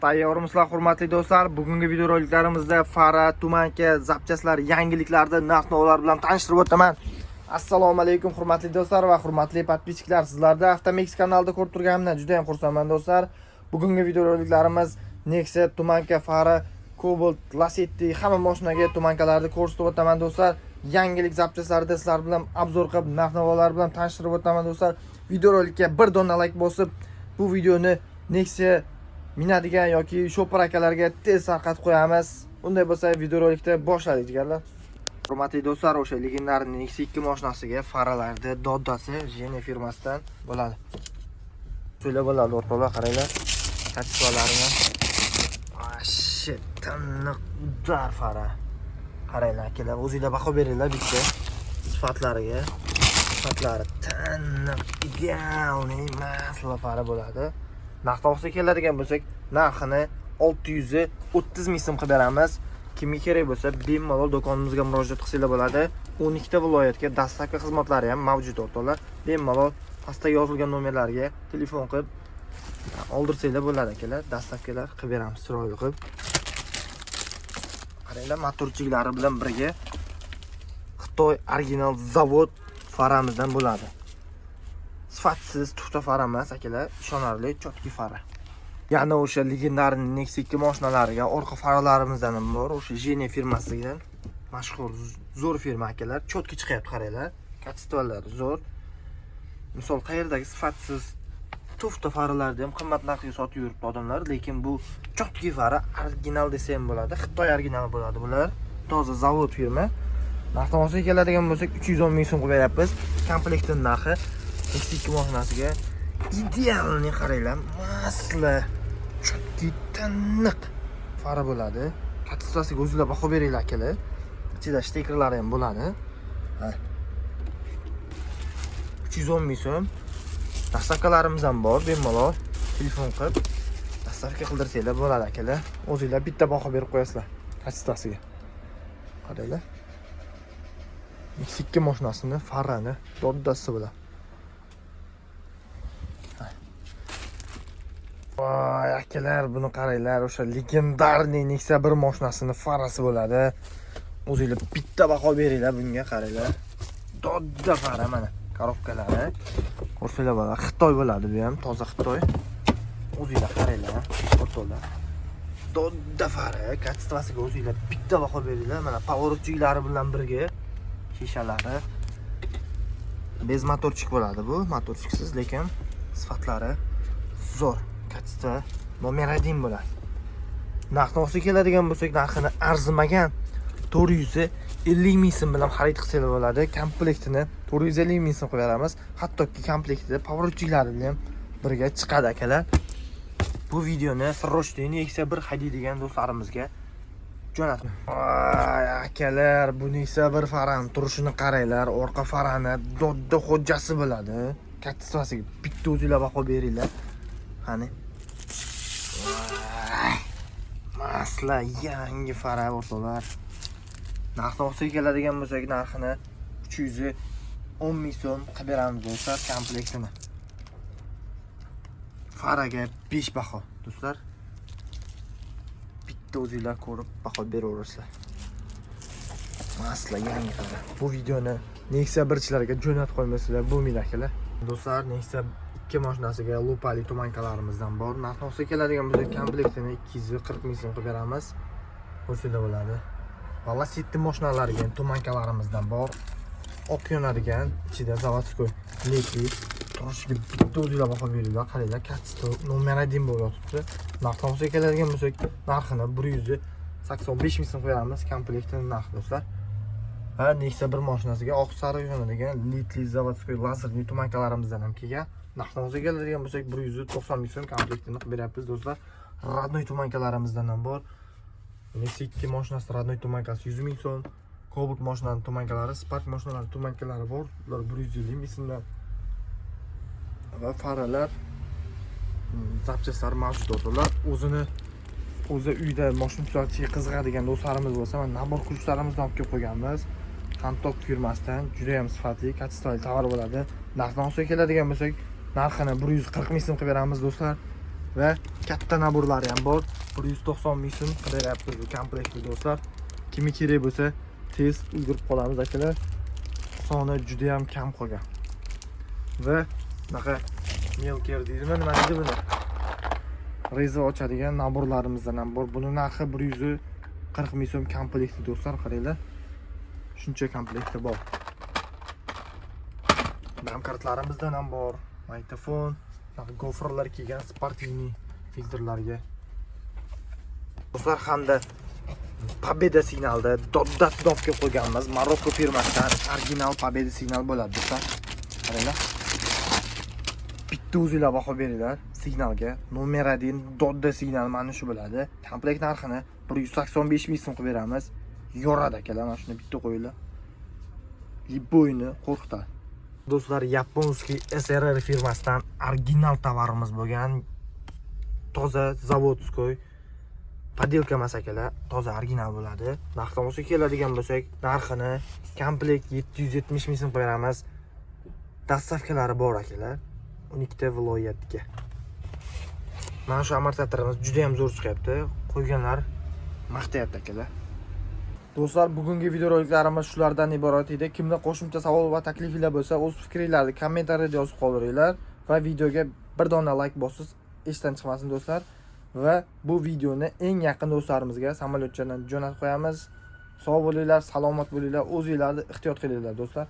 Tayyormisizlar, hurmatli do'stlar? Bugungi videoroliklarimizda fara, туманка, запчасть lar, yangiliklarni narx-navolar bilan tanishtirib o'taman. Assalomu alaykum, hurmatli do'stlar va hurmatli подписчик lar. Sizlarda Avtomix kanalida ko'rib turganimdan juda ham xursandman, do'stlar. Bugungi videoroliklarimiz Nexia, туманка, fara, Cobalt, Lacetti, hamma mashinaga туманка larni ko'rsatib o'taman, do'stlar. Yangilik запчасть larda sizlar bilan обзор qilib, narx-navolar bilan tanishtirib o'taman, do'stlar. Videorolikka bir dona like bosib, bu videoni Nexia minadigan yoki shopir akalarga tez tarqatib qo'yamiz. Unday bo'lsa, videorolikni boshladik, jigarlar. Hurmatli do'stlar, o'sha легендарный Nexia 2 mashinasiga faralarni doddasi Gene firmasidan bo'ladi. So'ylab bo'ladi, o'rtoqlar, qaranglar. Качество larini. Вообще tiniq удар fara. Qaranglar, akalar, o'zinglar baho beringlar bitta sifatlariga. Sifatlari tiniq, идеальный масло fara bo'ladi. Narx to'g'risida keladigan bo'lsak, narxini 630 ming so'm qilib beramiz. Kimga kerak bo'lsa, bemalol do'konimizga murojaat qilsanglar bo'ladi. 12 ta viloyatga доставка xizmatlari ham mavjud, o'rtoqlar. Bemalol pastda yozilgan nomerlarga telefon qilib oldirsanglar bo'ladi, akalar. Доставка lar qilib beramiz chiroyli qilib. Qaranglar, моторчик lari bilan birga Xitoy original zavod faramizdan bo'ladi. Sifatsiz туфта fara emas, akalar, ishonarli чёткий fara. Yana o'sha легендарный Nexia 2 mashinalariga orqa faralarimizdan ham bor, o'sha Gene firmasidan, mashhur zo'r firma, akalar, чёткий chiqyapti, qaranglar. Качество lari zo'r. Misol, qayerdagi sifatsiz туфта faralarni ham qimmat narxga sotib yuribdi odamlar, lekin bu чёткий fara, original desa ham bo'ladi. Xitoy originali bo'ladi bular. Toza zavod firma. Narx-navosiga keladigan bo'lsak, 310 ming so'm qilib beryapmiz. Komplektning narxi Nexia 2 mashinasiga идеальный, qaranglar, масло чёткий tiniq fara bo'ladi. Качество siga o'zinglar baho beringlar, akalar. Ichida штекер lari ham bo'ladi. Ha. 310 ming so'm. Доставка larimiz ham bor, bemalol telefon qilib доставка qildirsanglar bo'ladi, akalar. O'zinglar bitta baho berib qo'yasizlar качество siga. Qaranglar. X2 mashinasini farani doddasi bo'ladi. Ha. Voy, akalar, buni qaranglar, o'sha легендарный Nexia 1 mashinasini farasi bo'ladi. O'zinglar bitta baho beringlar bunga, qaranglar. Dodda fara, mana коробка lari. Ko'rsanglar bo'ladi. Xitoy bo'ladi bu ham, toza Xitoy. O'zinglar qaranglar, o'rtoqlar. Dodda fara, качество siga o'zinglar bitta baho beringlar. Mana поворотчик lari bilan birga shishalari. Без моторчик bo'ladi bu, моторчик siz, lekin sifatlari zo'r. Качество номер 1 bo'ladi. Narx-navosiga keladigan bo'lsak, narxini arzimagan 450 ming so'm bilan xarid qilsanglar bo'ladi. Komplektini 450 ming so'm qilib beramiz. Hattoki komplektida поворотчик lari bilan birga chiqadi, akalar. Bu videoni срочно Nexia 1 haydaydigan do'stlarimizga jo'nating. Voy, akalar, bu Nexia 1 farani turishini qaranglar. Orqa farani dodda xo'jasi bo'ladi. Качество siga bitta o'zinglar baho beringlar. Qani. Voy, масло yangi fara, o'rtoqlar. Narx-navosiga keladigan bo'lsak, narxini 310 ming so'm qilib beramiz, do'stlar, komplektini. Faraga 5 baho, do'stlar. Bitta o'zinglar ko'rib baho beraverasizlar. Масло yangi fara. Bu videoni Nexia birchilarga jo'natib qo'ymasanglar bo'lmaydi, akalar. Do'stlar, Nexia 2 mashinasiga lupali туманка larimizdan bor. Narx-navosiga keladigan bo'lsak, komplektini 240 ming so'm qilib beramiz. Ko'rsanglar bo'ladi. Va Lacetti mashinalariga ham туманка larimizdan bor. Oq yonadigan, ichida заводской ledli. Turishiga bitta o'zinglar baho beringlar. Qaranglar, качество номер 1 bo'lib yotibdi. Narx-navosiga keladigan bo'lsak, narxini 185 ming so'm qo'yamiz komplektini narxi, do'stlar. Va Nexia 1 mashinasiga oq sariq yonadigan ledli заводской лазерный туманка larimizdan ham kelgan. Narx-navosiga keladigan bo'lsak, 190 ming so'm komplektini qilib beryapmiz, do'stlar. Родной туманка larimizdan ham bor. Nexia 2 mashinasi родной туманка si 100 ming so'm. Cobalt mashinani туманка lari, Spark mashinalari туманка lari bor. Ular 150 ming so'mdan. Va faralar, запчасть lar mavjud, o'rtoqlar. O'zini o'zi uyda mashina tuzatishga qiziqadigan do'stlarimiz bo'lsa, mana набор ключ larimizni olib kelib qo'yganmiz. Hantok firmasidan juda ham sifatli, качество li tovar bo'ladi. Narx-navosiga keladigan bo'lsak, narxini 140 ming so'm qilib beramiz, do'stlar. Va katta набор lari ham bor. 190 ming so'm qidiryapmiz bu komplektni, do'stlar. Kimi kerak bo'lsa, tez ulgurib qolamiz, akalar. Soni juda ham kam qolgan. Va bunaqa мелкер deydimi, nima deydi buni? Reza ochadigan набор larimizdan ham bor. Buni narxi 140 ming so'm komplekti, do'stlar, qaranglar. Shuncha komplekti bor. Домкрат larimizdan ham bor. Magnitofon, bunaqa гофра lar kelgan спортивный filtrlarga. Do'stlar, hamda Победа signalda doddasidan olib kelib qo'yganmiz. Marokko firmasidan original Победа signal bo'ladi, do'stlar. Qaranglar. Bitta o'zinglar baho beringlar signalga. Номер 1 dodda signal mana shu bo'ladi. Komplekt narxini 185 ming so'm qilib beramiz. Yoradi, akalar, mana shuni bitta qo'yinglar. Любой ni qo'rqitadi. Do'stlar, японский SRR firmasidan original tovarimiz bo'lgan, toza заводской, подделка emas, akalar, toza original bo'ladi. Narx-navosiga keladigan bo'lsak, narxini komplekt 770 ming so'm qilib beramiz. Доставка lari bor, akalar, 12 ta viloyatga. Mana shu amortizatorimiz juda ham zo'r chiqyapti. Qo'yganlar maqtayapti, akalar. Do'stlar, bugungi videoroliklarimiz shulardan iborat edi. Kimda qo'shimcha savol va takliflar bo'lsa, o'z fikringlarni kommentariyada yozib qoldiringlar va videoga bir dona layk bosish esdan chiqmasin, do'stlar. Va bu videoni eng yaqin do'stlarimizga samolyotchadan jo'natib qo'yamiz. Sog' bo'linglar, salomat bo'linglar, o'zinglarni ehtiyot qilinglar, do'stlar.